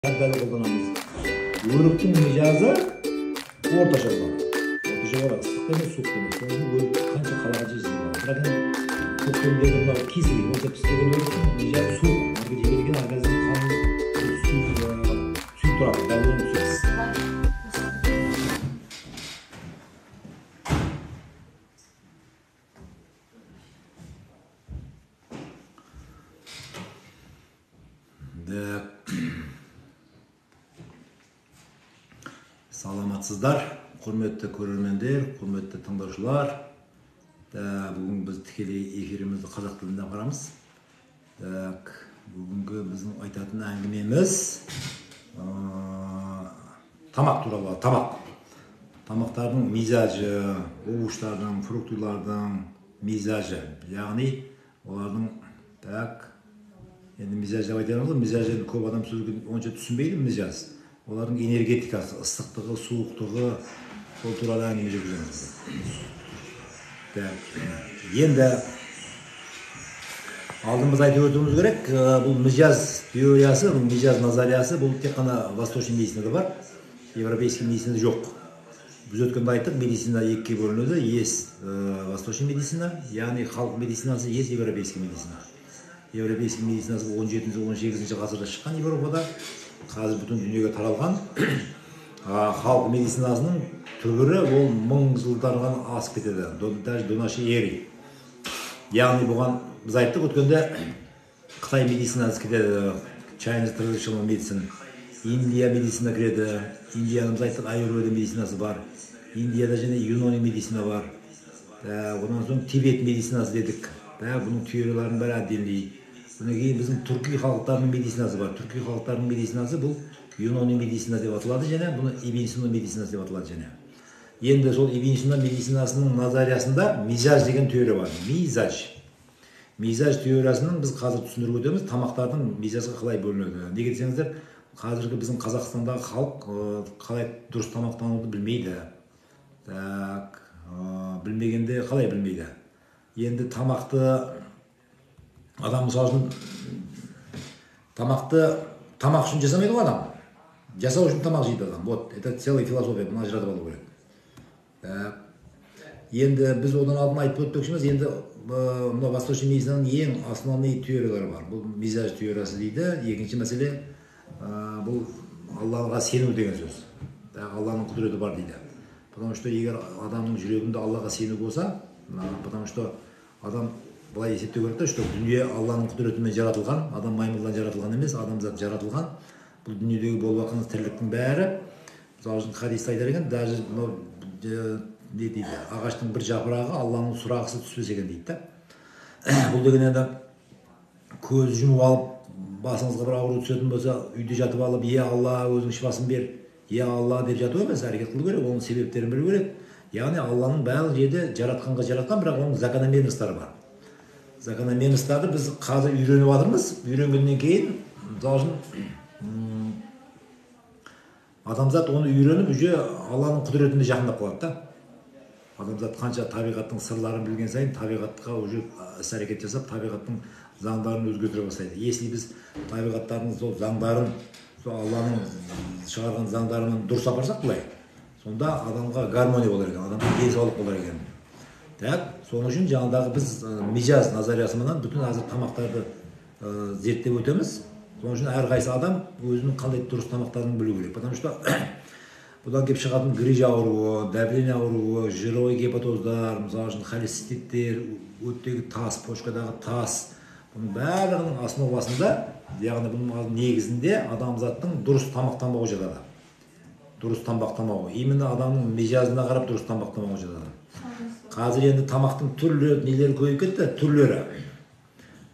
Дәл қолданамыз. Өріктің мижазы орташа болады. Орташа болады, ыстық та емес, суық та емес. Соның үшін өрік қанша қалағанша жей алады. Бірақ енді көктемдегі мынау кесілген, онша піспеген өріктің мижазы суық. Әрі жеген екен, организмнің қанын сүйіп тұрады, давление түседі. Так. Саламатсыздар, құрметті көрермендер, құрметті тыңдаушылар. Бүгін біз тікелей эфирімізді қазақ тілінде апарамыз. Так, бүгінгі біздің айтатын әңгімеміз тамақ туралы, тамақ. Тамақтардың мизажы, овощтардың, фруктылардың мизажы, яғни олардың, так, енді мизаж деп айтамыз ғой, мизаж енді көп адам сөзге онша түсінбейді мизаж. Олардың энергетикасы, ыстықтығы, суықтығы, сол туралы әңгіме жүргіземіз. Так, енді алдымыз айтып өтуіміз керек, бұл мижаз теориясы, бұл мижаз назариясы, бұл тек қана восточный медицинада бар, европейский медицинада жоқ. Біз өткенде айттық, медицина екіге бөлінеді, есть восточный медицина, яғни халық медицинасы, есть европейский медицина. Европейский медицинасы 17-18 ғасырда шыққан Европада, қазір бүтін дүниеге таралған. Халық медицинасының түбірі ол мың жылдардан асып кетеді, даже до нашей эры. Яғни бұған біз айттық өткенде, Қытай медицинасы кетеді, Chinese traditional medicine, Индия медицина кіреді, Индияның біз айттық аюрведа медицинасы бар, Индияда және юнони медицина бар, одан соң Тибет медицинасы дедік, бұның теорияларының бәрі отдельный. Одан кейін біздің түркі халықтарының медицинасы бар. Түркі халықтарының медицинасы бұл юнони медицина деп аталады және бұны Ибн Сина медицинасы деп аталады және. Енді сол Ибн Сина медицинасының назариясында мизаж деген теория бар. Мизаж. Мизаж теориясының біз қазір түсіндіріп өтеміз, тамақтардың мизажға қалай бөлінеді. Неге десеңіздер, қазіргі біздің Қазақстандағы халық қалай дұрыс тамақтануды білмейді. Так, білмегенде қалай білмейді? Енді тамақты адам, мысал үшін, тамақты тамақ үшін жасамайды ғой адам. Жасау үшін тамақ жейді адам. Вот, это целая философия, бұны ажыратып алу керек. Так. Енді біз одан алдын айтып өтпекшіміз, енді мына восточный медицинаның ең основной теориялары бар. Бұл мизаж теориясы дейді. Екінші мәселе, бұл Аллаға сену деген сөз. Алланың құдіреті бар дейді. Потому что егер адамның жүрегінде Аллаға сену болса, потому что адам былай есептеу керек та, что дүние Алланың құдіретімен жаратылған, адам маймылдан жаратылған емес, адамзат жаратылған. Бұл дүниедегі болып жатқан тірліктің бәрі, мысалы үшін хадисте айтар екен, даже мынау не дейді, ағаштың бір жапырағы Алланың сұрағысы түспесе екен дейді да. Бұл деген енді көз жұмып алып, басыңызға бір ауру түсетін болса, үйде жатып алып, е Алла, өзің шипасын бер, е Алла деп жату емес, әрекет қылу керек, оның себептерін білу керек. Яғни Алланың барлық жерде жаратқанға жаратқан, бірақ оның закономерностары бар. Закономерностарды біз қазір үйреніп жатырмыз. Үйренгеннен кейін, мысалы үшін, адамзат оны үйреніп, уже Алланың құдіретіне жақындап қалады да. Адамзат қанша табиғаттың сырларын білген сайын, табиғатқа уже іс-әрекет жасап, табиғаттың заңдарын өзгертіре бастайды. Если біз табиғаттардың сол заңдарын, сол Алланың шығарған заңдарымен дұрыс апарсақ былай, сонда адамға гармония болар екен, адамға денсаулық болар екен. Так, соның үшін жаңағыдағы біз мижаз назариясыменен бүтін қазір тамақтарды зерттеп өтеміз. Соның үшін әрқайсы адам өзінің қандай дұрыс тамақтарын білу керек. Потому что бұдан келіп шығатын грыжа ауруы, давление ауруы, жировой гепатоздар, мысалы үшін холециститтер, өттегі тас, почкадағы тас, бұның барлығының основасында, яғни бұның негізінде адамзаттың дұрыс тамақтанбауы жатады. Дұрыс тамақтанбауы. Именно адамның мижазына қарап дұрыс тамақтанбауы жатады. Қазір енді тамақтың түрлері, нелері көбейіп кетті, түрлері.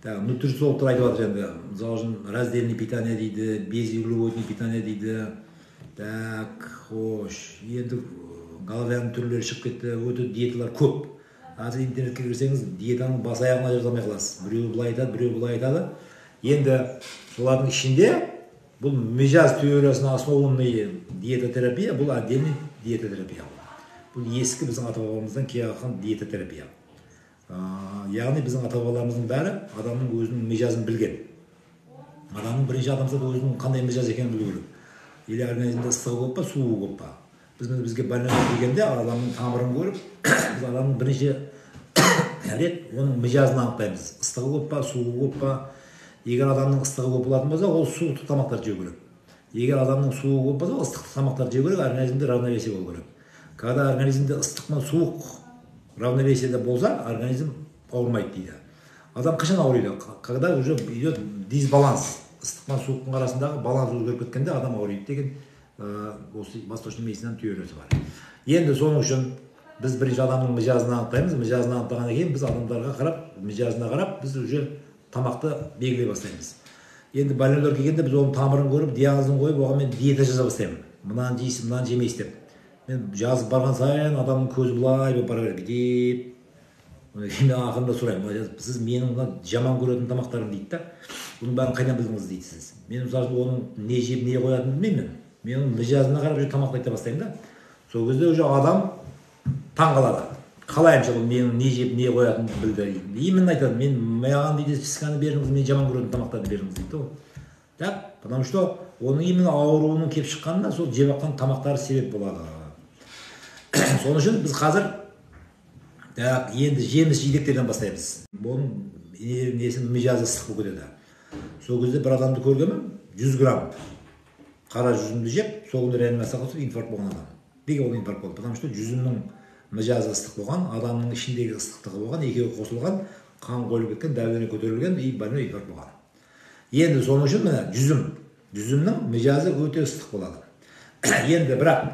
Так, нутрициологтар айтып жатыр енді, мысалы үшін раздельный питание дейді, безуглеводный питание дейді. Так, хош, енді головяның түрлері шығып кетті, өте диеталар көп. Қазір интернетке кірсеңіз, диетаның бас аяғын ажырата алмай қаласыз. Біреу былай айтады, біреу былай айтады. Енді солардың ішінде бұл мижаз теориясына основанный диетотерапия, бұл отдельный диетотерапия. Бұл ескі біздің ата-бабамыздан келе жатқан диетотерапия. Яғни біздің ата-бабаларымыздың бәрі адамның өзінің мижазын білген. Адамның бірінші адамзат өзінің қандай мижаз екенін білу керек. Или организмде ыстығы көп па, суығы көп па. Бізге больной келгенде адамның тамырын көріп, біз адамның бірінші рет оның мижазын анықтаймыз. Ыстығы көп па, суығы көп па. Егер адамның ыстығы көп болатын болса, ол суықтық тамақтар жеу керек. Егер адамның суығы көп болса, ол ыстық тамақтар жеу керек, организмде равновесие болу керек. Когда организмде ыстық пен суық равновесиеде болса, организм ауырмайды дейді. Адам қашан ауырады? Когда уже идет дисбаланс, ыстық пен суықтың арасындағы баланс өзгеріп кеткенде адам ауырады деген осы восточный медицинаның теориясы бар. Енді соның үшін біз бірінші адамның мижазын анықтаймыз. Мижазын анықтағаннан кейін біз адамдарға қарап, мижазына қарап, біз уже тамақты белгілей бастаймыз. Енді больнойлар келгенде біз оның тамырын көріп, диагнозын қойып, оған мен диета жаза бастаймын. Мынаны жейсің, мынаны жемейсің деп. Мен жазып барған сайын адамның көзі былай болып бара береді, бүйтіп. Одан кейін мен ақырында сұраймын, сіз менің мына жаман көретін тамақтарым дейді да, бұның бәрін қайдан білдіңіз дейді сіз. Мен мысалы үшін оның не жеп не қоятынын білмеймін. Мен оның мижазына қарап уже тамақты айта бастаймын да. Сол кезде уже адам таң қалады. Қалайынша бұл менің не жеп не қоятынымды білді. Именно айтады, мен маған дейді списканы беріңіз, мен жаман көретін тамақтарды беріңіз дейді ол. Так, потому что оның именно ауруының келіп шыққанына сол жеп жатқан тамақтары себеп болады. Сол үшін біз қазір так, енді жеміс жидектерден бастаймыз. Бұның несі мижазы ыстық болып кетеді. Сол кезде бір адамды көргенмін, 100 грамм қара жүзімді жеп, сол күні реанимацияға түсіп инфаркт болған адам. Неге ол инфаркт болды? Потому что жүзімнің мижазы ыстық болған, адамның ішіндегі ыстықтығы болған, екеуі қосылған, қан қойылып кеткен, давление көтерілген, и больной инфаркт болған. Енді соның үшін міне жүзім, жүзімнің мижазы өте ыстық болады. Енді бірақ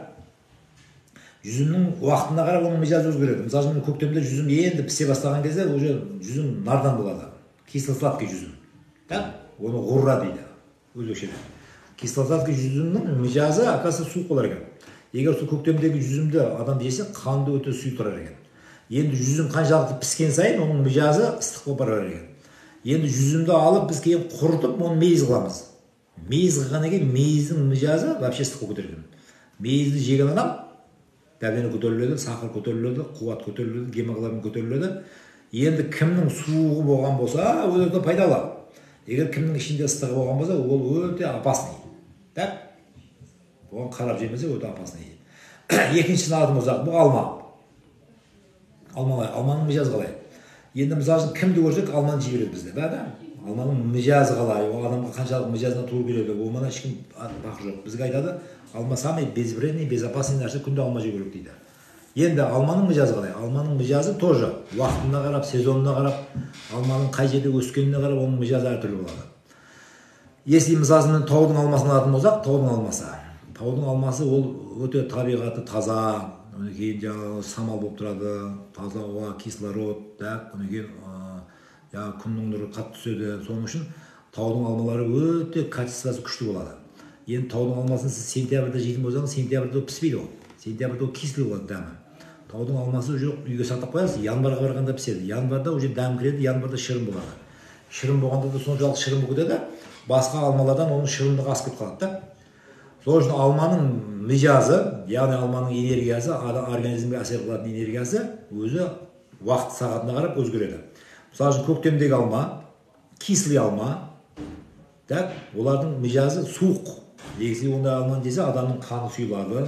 жүзімнің уақытына қарап оның мижазы өзгереді. Мысалы үшін көктемде жүзім енді пісе бастаған кезде уже жүзім нардан болады. Кисло-сладкий жүзім. Так? Оны ғурра дейді өзбекшеде. Кисло-сладкий жүзімнің мижазы оказывается суық болар екен. Егер сол көктемдегі жүзімді адам жесе, қанды өте сұйытырар екен. Енді жүзім қаншалықты піскен сайын оның мижазы ыстық болып барар екен. Енді жүзімді алып біз кейін құртып оны мейіз қыламыз. Мейіз қылғаннан кейін мейіздің мижазы вообще ыстық болып кетер екен. Мейізді жеген адам давление көтеріледі, сахар көтеріледі, қуат көтеріледі, гемоглобин көтеріледі. Енді кімнің суығы болған болса, ол өте пайдалы. Егер кімнің ішінде ыстығы болған болса, ол өте опасный. Так? Оған қарап жемесе өте опасный. Екіншісін алатын болсақ, бұл алма. Алма, алманың мижазы қалай? Енді мысалы үшін кімді көрсек алманы жей береді бізде, да? Алманың мижазы қалай, ол адамға қаншалық мижазына тура келеді, ол мана ешкім бақы жоқ. Бізге айтады, алма самый безвредный, безопасный нәрсе, күнде алма жеу керек дейді. Енді алманың мижазы қалай? Алманың мижазы тоже уақытына қарап, сезонына қарап, алманың қай жерде өскеніне қарап, оның мижазы әртүрлі болады. Если мысалы үшін таудың алмасын алатын болсақ, таудың алмасы. Таудың алмасы ол өте табиғаты таза, одан кейін жаңағы самал болып тұрады, таза ауа, кислород, так, одан кейін жаңағы күннің нұры қатты түседі. Соның үшін таудың алмалары өте качествосы күшті болады. Енді таудың алмасын сіз сентябрьде жейтін болсаңыз, сентябрьде ол піспейді ол. Сентябрьде ол кислый болады дәмі. Таудың алмасы уже үйге сақтап қоясыз, январьға барғанда піседі. Январьда уже дәм кіреді, январьда шырын болады. Шырын болғанда да соншалық шырын болып кетеді, басқа алмалардан оның шырындығы асып кетіп қалады да. Сол үшін алманың мижазы, яғни алманың энергиясы, организмге әсер қылатын энергиясы өзі уақыт сағатына қарап өзгереді. Мысалы үшін көктемдегі алма, кислый алма, так, олардың мижазы суық. Егер ондай алманы жесе, адамның қаны сұйылады,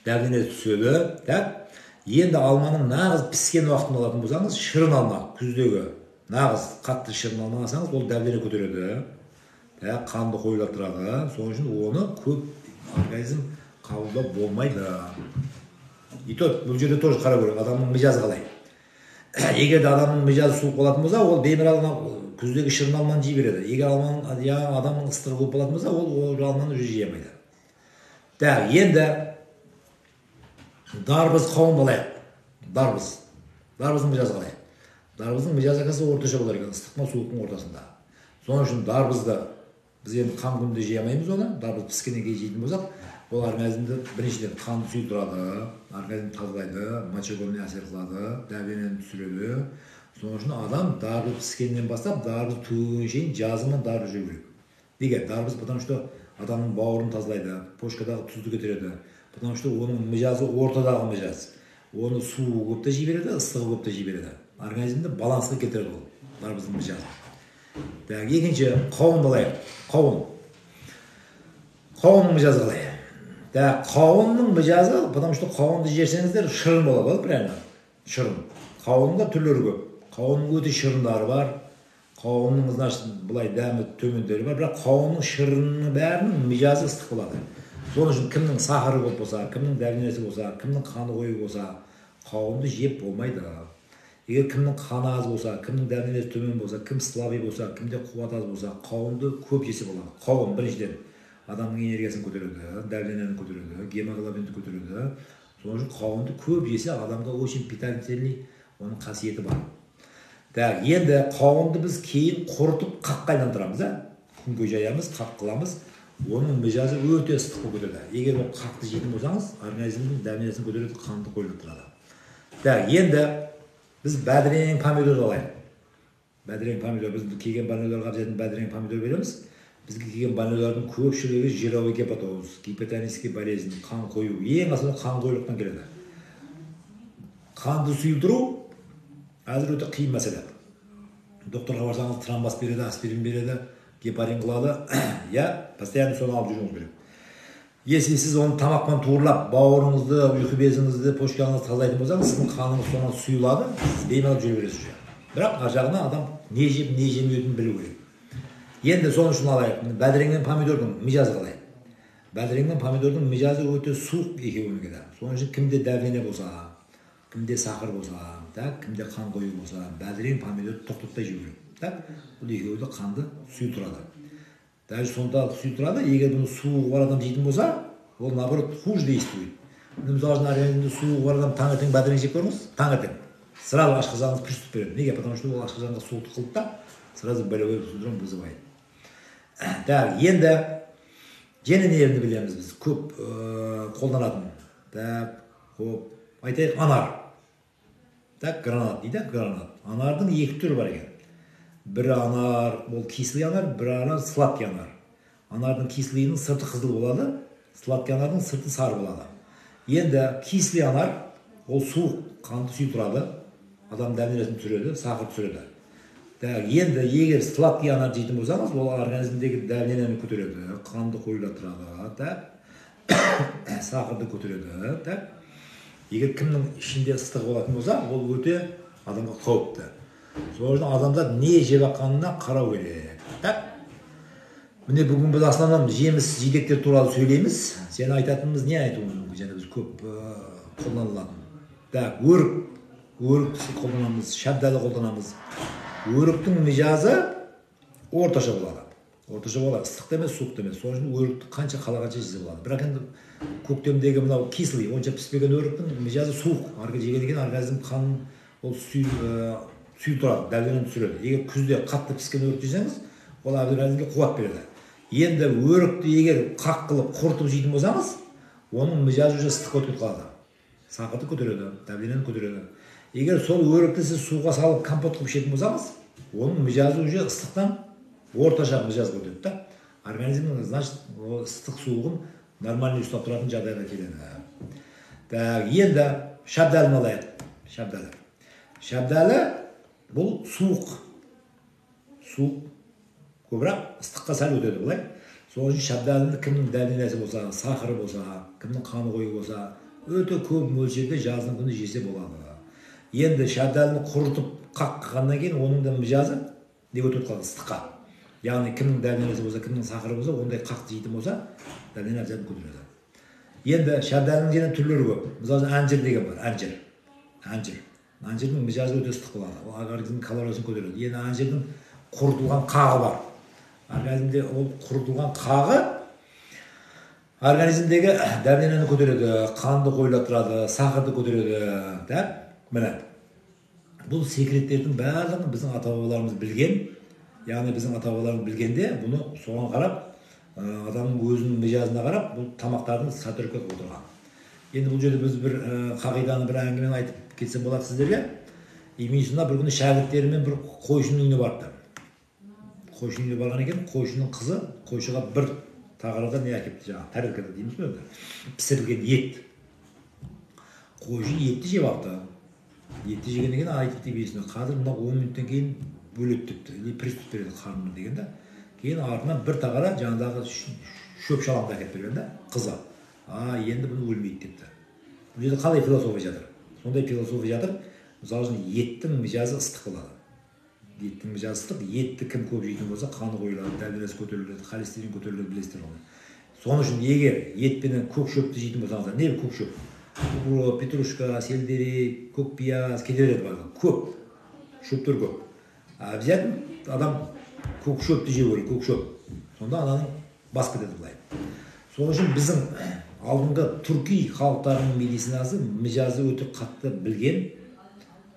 давление түседі, так. Енді алманың нағыз піскен уақытын алатын болсаңыз, шырын алма, күздегі нағыз қатты шырын алма алсаңыз, ол давление көтереді, так, қанды қоюландырады. Сол үшін оны көп организм қабылдап болмайды. И то бұл жерде тоже қарау керек, адамның мижазы қалай. Егер де адамның мижазы суық болатын болса, ол беймарал күздегі шырын алманы жей береді. Егер алманың, яғни адамның ыстығы көп болатын болса, ол алманы уже жей алмайды. Так, енді дарбыз қауын алайық. Дарбыз. Дарбыздың мижазы қалай? Дарбыздың мижазы оказывается орташа болар екен, ыстық пен суықтың ортасында. Соның үшін дарбызды біз енді қан күнде жей алмаймыз оны. Дарбыз піскеннен кейін жейтін болсақ, ол организмді біріншіден қанды сұйытырады, организмді тазалайды, мочегонный әсер қылады, давлениені түсіреді. Соның үшін адам дарбыз піскеннен бастап дарбыз түгенге шейін жазымен дарбыз жеу керек. Неге? Дарбыз потому что адамның бауырын тазалайды, почкадағы тұзды кетіреді. Потому что оның мижазы ортадағы мижаз. Оны суы көп те жей береді, ыстығы көп те жей береді. Организмді балансқа келтіреді ол дарбыздың мижазы. Так, екінші қауынды алайық. Қауын. Қауынның мижазы қалай? Так, қауынның мижазы, потому что қауынды жесеңіздер шырын болады, прямо шырын. Қауынның да түрлері көп. Қауынның өте шырындары бар. Қауынның, значит, былай дәмі төмендері бар, бірақ қауынның шырынының бәрінің мижазы ыстық болады. Сол үшін кімнің сахары көп болса, кімнің давлениесі болса, кімнің қаны қою болса, қауынды жеп болмайды. Егер кімнің қаны аз болса, кімнің давлениесі төмен болса, кім слабый болса, кімде қуат аз болса, қауынды көп жесе болады. Қауын біріншіден адамның энергиясын көтереді, давлениені көтереді, гемоглобинді көтереді. Сол үшін қауынды көп жесе адамға очень питательный, оның қасиеті бар. Так, енді қауынды біз кейін құртып қаққа айландырамыз, да? Күнге жаямыз, қақ қыламыз. Оның мижазы өте ыстық болып кетеді. Егер ол қақты жейтін болсаңыз, организмнің давлениесін көтереді, қанды қоюландырады. Так, енді біз бәдірең помидорды алайық. Бәдірең помидор, біз келген больнойларға обязательно бәдірең помидор береміз. Бізге келген больнойлардың көпшілігі жировой гепатоз, гипертонический болезнь, қан қою, ең основной қан қоюлықтан келеді. Қанды сұйылтыру қазір өте қиын мәселе. Докторға барсаңыз тромбоз береді, аспирин береді, гепарин қылады, я постоянно соны алып жүруіңіз керек. Если сіз оны тамақпен туырлап, бауырыңызды, ұйқы безіңізді, почкаңызды тазалайтын болсаңыз, сіздің қаныңыз сонан сұйылады, сіз беймалал жүре бересіз уже. Бірақ ар жағынан адам не жеп, не жемеуін білу керек. Енді соның үшін алайық, бәдірең мен помидордың мижазы қалай? Бәдірең мен помидордың мижазы өте суық екеуінікі де. Соның үшін кімде давление болса, кімде сахар болса, так, кімде қан қою болса, бәдірең помидорды тоқтатпай жеу керек. Так, бұл екеуі де қанды сұйылтырады. Даже сонда сұйылтырады, егер бұны суығы бар адам жейтін болса, ол наоборот хуже действует. Мысалы үшін организмде суығы бар адам таңертең бәдірең жеп көріңіз, таңертең. Сразу ашқазаныңыз приступ береді. Неге? Потому что ол ашқазанға суықтық қылды да, сразу болевой синдром вызывает. Так, енді және нелерді білеміз біз көп қолданатын. Так, хоп, айтайық, анар. Так, гранат дейді, гранат. Анардың екі түрі бар екен. Бірі анар, ол кислый анар, бірі анар сладкий анар. Анардың кислыйының сырты қызыл болады, сладкий анардың сырты сары болады. Енді кислый анар, ол суық, қанды сұйылтырады, адам давлениесін түсіреді, сахар түсіреді. Так, енді егер сладкий анар жейтін болсаңыз, ол организмдегі давлениені көтереді, қанды қоюландырады, так, сахарды көтереді, так. Егер кімнің ішінде ыстығы болатын болса, ол өте адамға қауіпті. Сол үшін адамдар не жеп жатқанына қарау керек. Так, міне бүгін біз основном жеміс жидектер туралы сөйлейміз. Сен айтатынымыз не айтуымыз мүмкін? Және біз көп қолданылатын. Так, өрік, өрік қолданамыз, шабдалы қолданамыз. Өріктің мижазы орташа болады. Орташа болады, ыстық та емес, суық та емес. Сол үшін өрікті қанша қалағанша жесе болады. Бірақ енді көктемдегі мынау кислый, онша піспеген өріктің мижазы суық. Арғы жегеннен кейін организм қанын ол сұйылтырады, давлениені түсіреді. Егер күзде қатты піскен өрік жесеңіз, ол организмге қуат береді. Енді өрікті егер қақ қылып құртып жейтін болсаңыз, оның мижазы уже ыстыққа өтіп қалады. Сахарды көтереді, давлениені көтереді. Егер сол өрікті сіз суға салып компот қылып ішетін болсаңыз, оның мижазы уже ыстықтан орташа мижазға өтеді да. Организмнің, значит, ол ыстық суығын нормальный ұстап тұратын жағдайға келеді. Так, енді шабдалыны алайық. Шабдалы. Шабдалы бұл суық. Суық көбірек ыстыққа сәл өтеді былай. Сол үшін шабдалыны кімнің давлениесі болса, сахары болса, кімнің қаны қою болса, өте көп мөлшерде жаздың күні жесе болады. Енді шабдалыны құртып қаққаннан кейін оның да мижазы не өтіп қалады? Ыстыққа. Яғни кімнің давлениесі болса, кімнің сахары болса, ондай қақты жейтін болса, давление обязательно көтереді. Енді шабдалының және түрлері көп. Мысалы үшін әнжір деген бар, әнжір. Әнжір. Әнжірдің мижазы өте ыстық болады. Ол организмнің калориясын көтереді. Енді әнжірдің құртылған қағы бар. Организмде ол құртылған қағы организмдегі давлениені көтереді, қанды қоюландырады, сахарды көтереді. Так, міне. Бұл секреттердің барлығын біздің ата-бабаларымыз білген. Яғни біздің ата-бабаларымыз білгенде бұны соған қарап, адамның өзінің мижазына қарап, бұл тамақтардың сатырып отырған. Енді бұл жерде біз бір қағиданы, бір әңгімені айтып кетсем болады сіздерге. Ибн Сина бір күні шәкірттерімен бір қойшының үйіне барыпты. Қойшының үйіне барған екен, қойшының қызы қойшыға бір тағарада не әкепті, жаңағы тарелкада дейміз ғой енді, пісірілген ет. Қойшы етті жеп алыпты. Етті жегеннен кейін айтыпты Ибн Сина, қазір мына 10 минуттан кейін Өледі депті, или приступ береді қарнына деген да. Кейін артынан бір тағара жаңағыдағы шөп шаламды әкеліп берген да қызы. А енді бұны өлмейді депті. Бұл жерде қандай философия жатыр? Сондай философия жатыр. Мысалы үшін, еттің мижазы ыстық болады. Еттің мижазы ыстық, етті кім көп жейтін болса, қаны қойылады, давлениесі көтеріледі, холестерин көтеріледі, білесіздер оны. Соның үшін егер етпенен көк шөпті жейтін болсаңыздар, не көк шөп? Укроп, петрушка, сельдерей, көк пияз, кете береді барлығы. Көп. Шөптер көп. Обязательно адам көк шөпті жеу керек, көк шөп. Сонда ананың бас кетеді былай. Сол үшін біздің алдыңғы түрки халықтарының медицинасы мижазы өте қатты білген,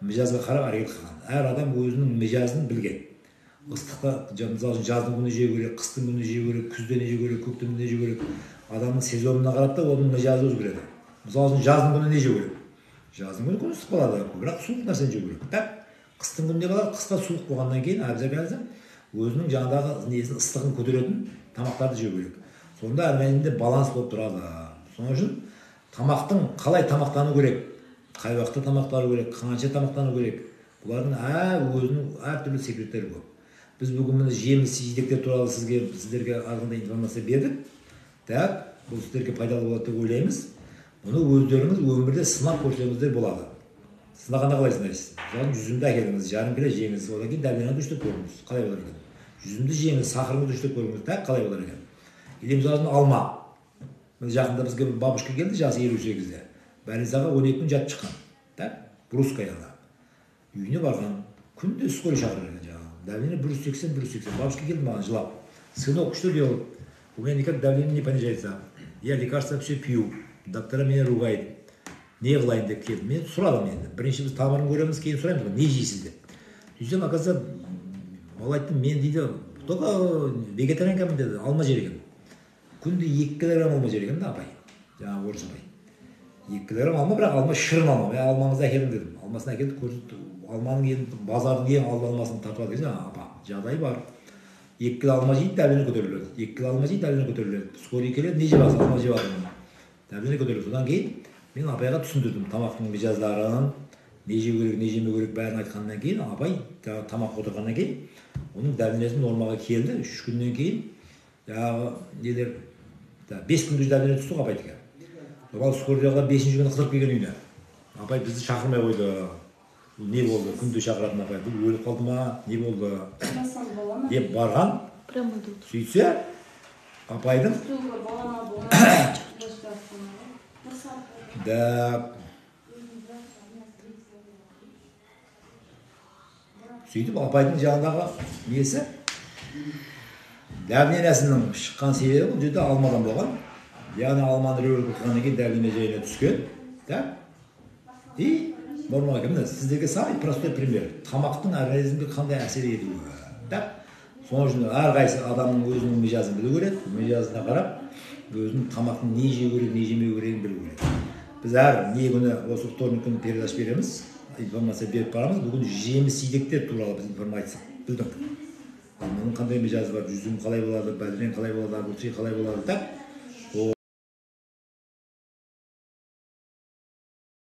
мижазға қарап әрекет қылған. Әр адам өзінің мижазын білген. Ыстықта, мысалы үшін, жаздың күні жеу керек, қыстың күні жеу керек, күзде не жеу керек, көктемде не жеу керек. Адамның сезонына қарап та оның мижазы өзгереді. Мысалы үшін, жаздың күні не жеу керек? Жаздың күні күн ыстық болады, бірақ суық нәрсені жеу керек. Так, қыстың күнінде қалады, қыста суық болғаннан кейін обязательно өзінің жаңағыдағы несін, ыстығын көтеретін тамақтарды жеу керек. Сонда организмде баланс болып тұрады. Сол үшін тамақтың қалай тамақтану керек, қай уақытта тамақтану керек, қанша тамақтану керек, бұлардың өзінің әртүрлі секреттері көп. Біз бүгін міне жеміс жидектер туралы сіздерге азғантай информация бердік. Так, бұл сіздерге пайдалы болады деп ойлаймыз. Бұны өздеріңіз өмірде сынап көрсеңіздер болады. Сынағанда қалай сынайсыз? Мысалы, жүзімді әкеліңіз, жарым кило жеңіз, одан кейін давлениені өлшеп көріңіз, қалай болар екен. Жүзімді жеңіз, сахарыңызды өлшеп көріңіз, так, қалай болар екен. Или мысалы үшін алма. Міне жақында бізге бір бабушка келді, жасы 58-де. Больницаға 12 күн жатып шыққан. Так, русская она. Үйіне барған, күнде скорый шақырар екен жаңағы. Давление 180, 180. Бабушка келді маған жылап. Сынок, что делать? У меня никак давление не понижается. Я лекарства все пью. Доктора меня ругает. Не қылайын деп келді. Мен сұрадым енді. Бірінші біз тамырын көреміз, кейін сұраймыз ғой, не жейсіз деп. Сөйтсем, оказывается, ол айтты, мен дейді, только вегетарианкамын деді, алма жер екен. Күнде 2 килограмм алма жер екен да апай. Жаңағы орыс апай. 2 килограмм алма, бірақ алма шырын алма. Мен алмаңызды әкелдім дедім. Алмасын әкелді, көрсетті. Алманың ең, базардың ең алды алмасын тартып алды екен, жаңағы апа. Жағдайы бар. 2 кило алма жейді, давление көтеріледі. 2 кило алма жейді, давление көтеріледі. Скорый келеді, не жеп алсың, алма жеп алдым. Давление көтеріледі. Содан кейін мен апайға түсіндірдім тамақтың мижаздарын, не жеу керек, не жемеу керек бәрін айтқаннан кейін, апай жаңағы тамақ отырғаннан кейін оның давлениесі нормаға келді. 3 күннен кейін жаңағы нелер, 5 күнде давление түсті ғой апайдікі. Ол скорыйға 5-ші күні қыдырып келген үйіне. Апай бізді шақырмай қойды. Бұл не болды? Күнде шақыратын апай. Бұл өліп қалды ма? Не болды? Деп барған. Прямо тут. Сөйтсе, апайдың да сөйтіп апайдың жанындағы несі давлениесінің шыққан себебі бұл жерде алмадан болған. Яғни алманы рөлге қойғаннан кейін давление жайына түскен. Так? И нормаға келді. Міне сіздерге самый простой пример. Тамақтың организмге қандай әсер етуі. Так? Сол үшін әрқайсы адамның өзінің мижазын білу керек. Мижазына қарап өзінің тамақтың не жеу керек, не жемеу керегін білу керек. Біз әр не күні осы вторник күні передач береміз, информация беріп барамыз. Бүгін жеміс жидектер туралы біз информация білдік. Алманың қандай мижазы бар, жүзім қалай болады, бәдірен қалай болады, огурцы қалай болады, так?